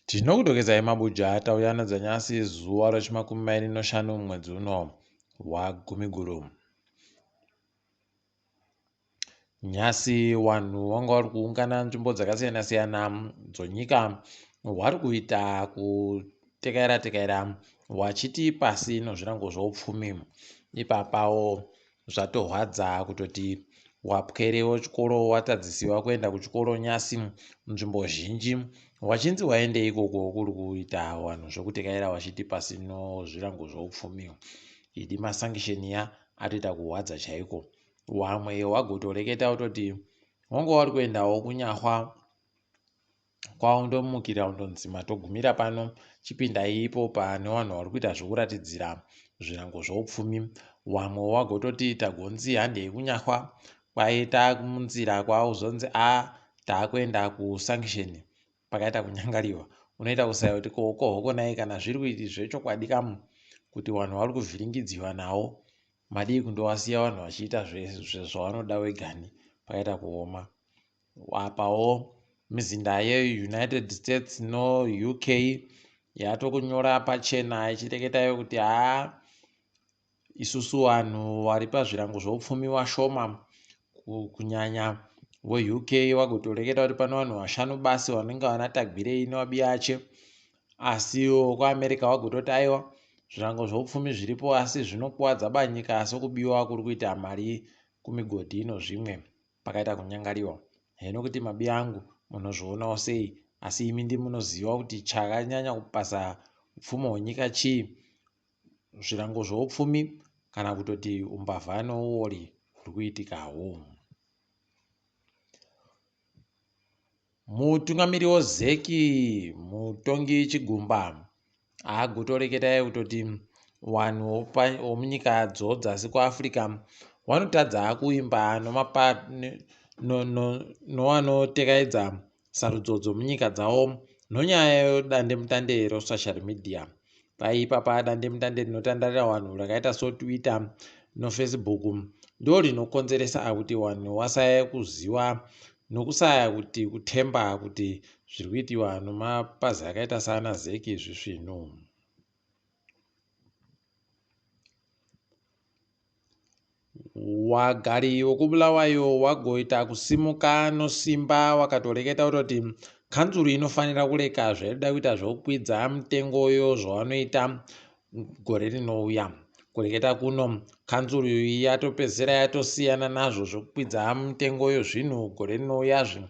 Tinokudokezai mabuja tauya nadzanyasi zuva rechimakumi mairi noshanu mwedzi uno waGumiguru. Nhasi wanhu wanga wari kuungana nzvimbo dzakasiyana siyana dzonyika wari kuita kutekaira tekaira wachiti pasi nozvirango zvoupfumi. Ipapawo zvatohwadza kutoti wapwere wechikoro watadzisiwa kuenda kuchikoro nyasi nzvimbo zhinji wachinzi waende ikoko kuri kuita vanhu zvokutekaira wachiti pasi nozvirango zvoupfumi. Idi masankisheni ya atoita kuhwadza chaiko. Wamwe wagotoreketa kutoti wanga wari kuendawo kunyahwa kwaundomukira undonzi matogumira pano chipindai ipo pane vanhu vari kuita zvokuratidzira zvirango zvoupfumi. Wamwe wagototi tagonzi handei kunyahwa kwaita munzira kwauzonzi a taakuenda kusanction pakaita kunyangariwa unoita kusaya kuti ko kohokonai kana zviri kuiti zvechokwadi kamu kuti vanhu vari kuvhiringidziwa nawo madii kundowasiya vanhu vachiita zvavanoda wegani pakaita kuoma. Apawo mizinda yeUnited States noUK yatokunyora pachena ichireketayo kuti haa isusu vanhu vari pazvirango zvoupfumi washoma kunyanya veUK vagotoreketa kuti pane vanhu vashanu basi vanenge vana Tagwirei nevaBiache asiwo kuAmerica vagototi aiwa zvirango zvoupfumi zviripo asi zvinokuvadza banyika sokubiwa kuri kuita mari kumigodhi nozvimwe. Pakaita kunyangariwa. Heno kuti mabi angu munozvionawo sei asi imi ndimi munoziva kuti chakanyanya kupasa upfumi hwenyika chii zvirango zvoupfumi kana kutoti umbavha nouori huri kuitikawo. Mutungamiri woZEC mutongi Chigumba agotoreketa kutoti vanhu vomunyika dzodzasi kuAfrica vanotadza kuimba nowanotekaidza sarudzo dzomunyika dzavo nonyaya yedandemutande resocial media. Kwai ipapa dandemutande rinotandarira vanhu rakaita soTwitter noFacebook ndorinokonzeresa kuti vanhu vasaye kuziva nokusaya kuti kutemba kuti zviri kuitiwa nomapazi akaita saana ZEC zvisvinu. Wagari wekuBulawayo wagoita kusimuka nosimba wakatoreketa kutoti kanzuru inofanira kureka zvainoda kuita zvokukwidza mitengo yozvavanoita gore rinouya. Kureketa kuno kanzuru yatopedzisira yatosiyana nazvo zvokukwidza mitengo yozvinhu gore rinouyazve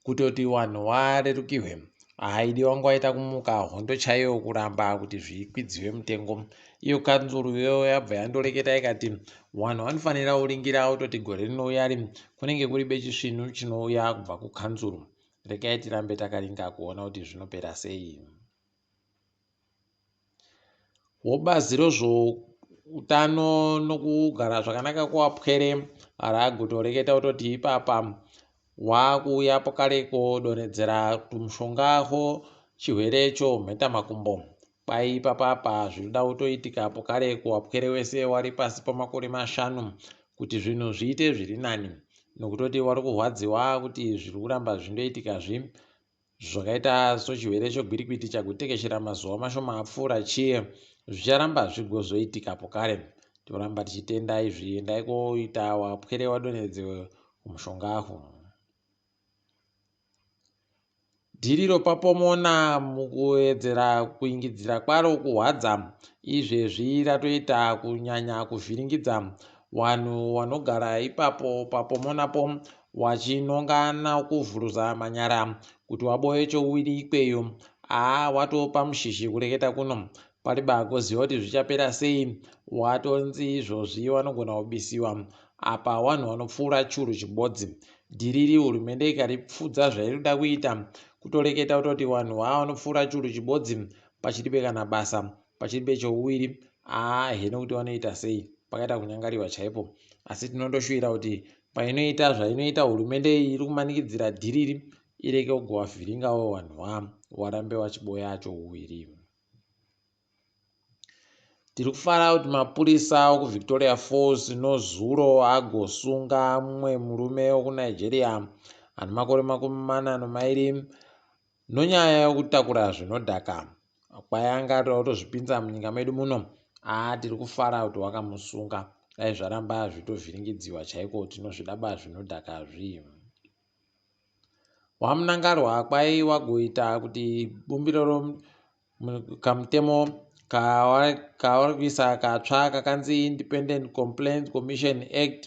kutoti vanhu varerukirwe. Haidi wanga waita kumuka hondo chaiyo kuramba kuti zvikwidziwe mutengo. Iyo kanzuru yo yabva yandoreketa ikati vanhu vanofanira kuringira kutoti gore rinouya ri kunenge kuri bechisvinu chinouya kubva kukanzuru. Regai tirambe takaringa kuona kuti zvinopera sei. Wobazi rezvoutano nokugara zvakanaka kwevapwere ragutoreketa kutoti ipapa wakuuya pokare kodonhedzera tumushonga ho chirwere chomhetamakumbo. Kwai ipapa apa zvinoda kutoitika pokare kuwapwere wese wari pasi pamakore mashanu kuti zvinhu zviite zviri nani nokutoti wari kurwadziwa kuti zviri kuramba zvindoitika zvi Zvakaita sochirwere chegwirikwiti chagutekeshera mazuva mashoma apfuura chiye zvicharamba zvigozoitika pokare. Toramba tichitenda izvi endai koita wapwere wadonhedzewe kumushonga aho. Dhiri ropaPomona mukuwedzera kuingidzira kwaro kuhwadza izvezvi ratoita kunyanya kuvhiringidza wanhu wanogara ipapo paPomonapo wachinongana kuvhuruza manyara kuti waboye chouwiri ikweyo haa watoo pamushishi kureketa kuno pari bagoziva kuti zvichapera sei watonzi izvozvi wanogona kubisiwa apa wanhu wanopfuura churu chibodzi dhiriri hurumende ikaripfudza zvairikuda kuita kutoreketa kutoti wanhu haa wanopfuura churu chibodzi pachiribe kana basa pachiribe chouwiri haa heno kuti wanoita sei pakaita kunyangariwa chaipo asi tinondoshuwira kuti painoita zvainoita hurumende iyi iri kumanikidzira dhiriri ireke kugowavhiringawo vanhu warambe wachiboya chouwiri. Tiri kufara kuti mapurisa okuVictoria Falls nozuro agosunga mumwe murume wekuNigeria ane makore 42. Nonyaya yokutakura zvinodhaka kwai anga atoda kutozvipinza munyika medu muno aa tiri kufara kuti wakamusunga dai zvaramba zvitovhiringidziwa chaiko tinozvidaba zvinodhaka zvi wamunangarwa kwai wagoita kuti bumbiro kamutemo kavari kuisa katsva kakanzi Independent Complaints Commission Act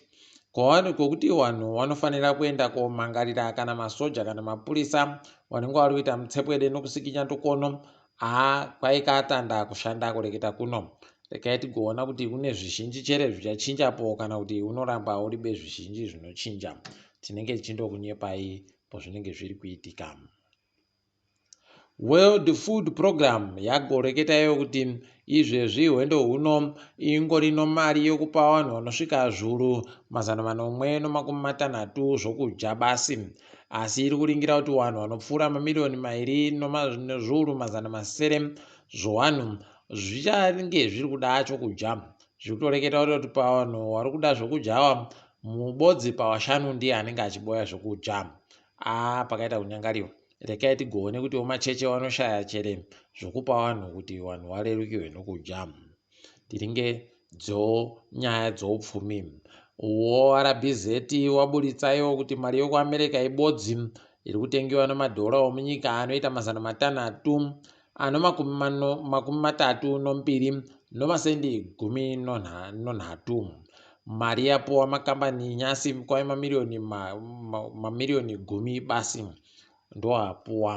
kokuti vanhu vanofanira kuenda komangarira kana masoja kana mapurisa vanenge vari kuita mutsepwede nokusikinya tukono haa kwai katanda kushanda kureketa kuno regai tigoona kuti kune zvizhinji chere zvichachinjapo kana kuti unoramba uribe zvizhinji zvinochinja tinenge tichindokunyepai pozvinenge zviri kuitika. World Food Program yagoreketa iyo kuti izvezvi hwendo huno ingori nomari yokupa vanhu vanosvika zviuru 730 zvokudya basi asi iri kuringira kuti vanhu vanopfuura mamiriyoni mairi nezviuru 600 zvevanhu zvichange zviri kuda chokudya zviri kutoreketa kuti pavanhu vari kuda zvokudya ava mubodzi pavashanu ndiye anenge achiboya zvokudya aa pakaita kunyangariwa Rekai tigoone kuti vemacheche vanoshaya chere zvokupa vanhu kuti vanhu varerukirwe nokudya. Tiringe dzo nyaya dzoupfumi. WoRBZ waburitsa iwo kuti mari yokuAmerica ibodzi iri kutengiwa nemadhora omunyika anoita 532 nomasendi 13. Mari yapuwa makambani nyasi kwave mamiriyoni mamiriyoni 10 basi. ndoapuwa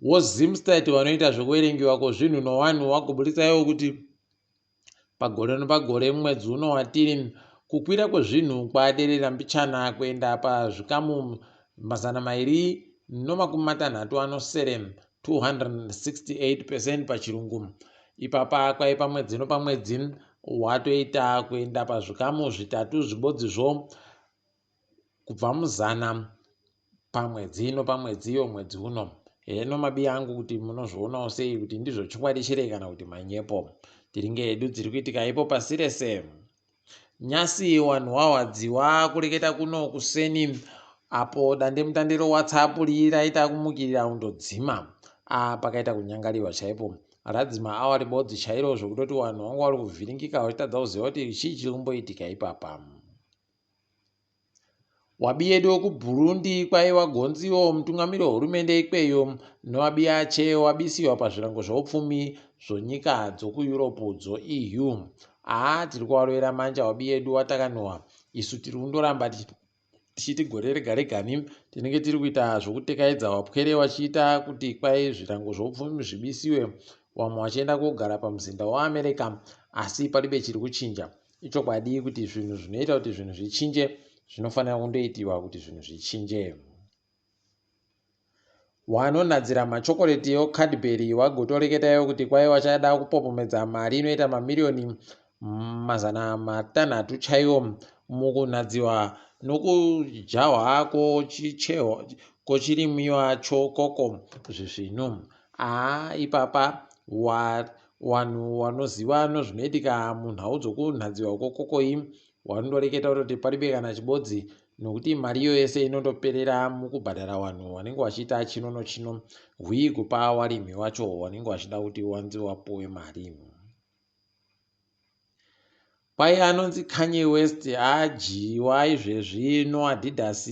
woZimstat vanoita zvekuverengiwa kwezvinhu nowanhu wagoburitsa iwo kuti pagore nepagore mumwedzi uno watiri kukwira kwezvinhu kwaderera mbichana kuenda pazvikamu 267 268 percent pachirungu ipapa kwai pamwedzi nopamwedzi watoita kuenda pazvikamu zvitatu zvibodzizvo kubva muzana pamwedzi ino pamwedzi iyo mwedzi uno heno mabiya angu kuti munozvionawo sei kuti ndizvo chokwadi chere kana kuti manyepo tiringe hedu dziri kuitika ipo pasi rese nyasi wanhu wawadziwa kureketa kuno kuseni apo dandemutande rewhatsapp raita kumukirira undodzima a pakaita kunyangariwa chaipo radzima awa ribodzi chairo zvekutoti vanhu vanga vari kuvhiringika vachitadza kuziva kuti chii chiri kumboitika ipapa Wabiyedu wekuBurundi kwaiwa gonziwo mutungamiri wehurumende ikweyo noWabiache wabisiwa pazvirango zveupfumi zvonyika dzokuEurope dzoEU. Haa tiri kuvarovera manja wabiyedu watakanowa isu tiri kundoramba tichiti gore rega regani tinenge tiri kuita zvokutekaidza wapwere wachiita kuti kwai zvirango zveupfumi zvibisiwe wamwe wachienda kogara pamuzinda weAmerica asi palibe chiri kuchinja. Ichokwadi kuti zvinhu zvinoita kuti zvinhu zvichinje zvinofanira kundoitiwa kuti zvinhu zvichinje. Wanonadzira machokoreti eCadbury wagotoreketayo kuti kwai wachada kupopomedza mari inoita mamiriyoni 600 chaiwo mukunhadziwa nokujahwa kwochirimiwa chokoko zvisvinu. Haa ipapa Wanhu wanoziva nozvinoitika munhau dzokunhadziwa kwokokoyi wanondoreketa kutoti paribe kana chibodzi nokuti mari iyo yese inondoperera mukubhadhara wanhu wanenge wachiita chino nochino hwii kupa warimi wacho wanenge wachida kuti wanzi wapuwe mari. Kwai anonzi Kanye West adyiwa izvezvi noAdidas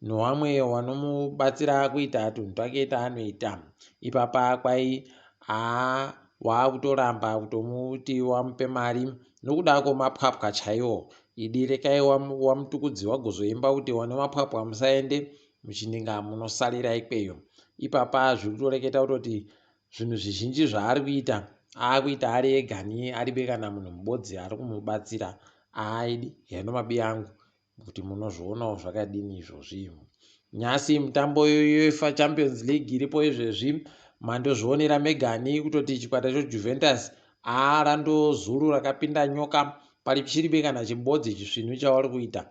nowamwe wanomubatsira kuita tunhu twake taanoita. Ipapa kwai haa waakutoramba kutomuti wamupe mari nokuda kwemapwapwa chaiwo. Idi rekai waMutukudzi wagozoimba kuti wane mapwapwa musaende muchininga munosarira ikweyo. Ipapa zviri kutoreketa kutoti Zvinhu zvizhinji zvaari kuita aakuita ari egani aribe kana munhu mubodzi ari kumubatsira aaidi heno mabi angu kuti munozvionawo zvakadini izvozvi. Nyasi mutambo yeUefa Champions League iripo izvezvi mandozvionera megani kutoti chikwata cheJuventus aa randozuru rakapinda nyoka parichiribe kana chibodzi chisvinu chavari kuita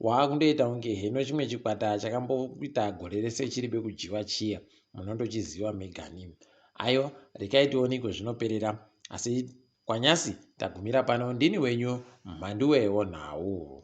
waakundoita kunge heno chimwe chikwata chakamboita gore rese chiribe kudyiwa chiya munondochiziva megani aiwa rekai tione kwezvinoperera asi kwanyasi tagumira pano ndini wenyu mhanduwe wonhau.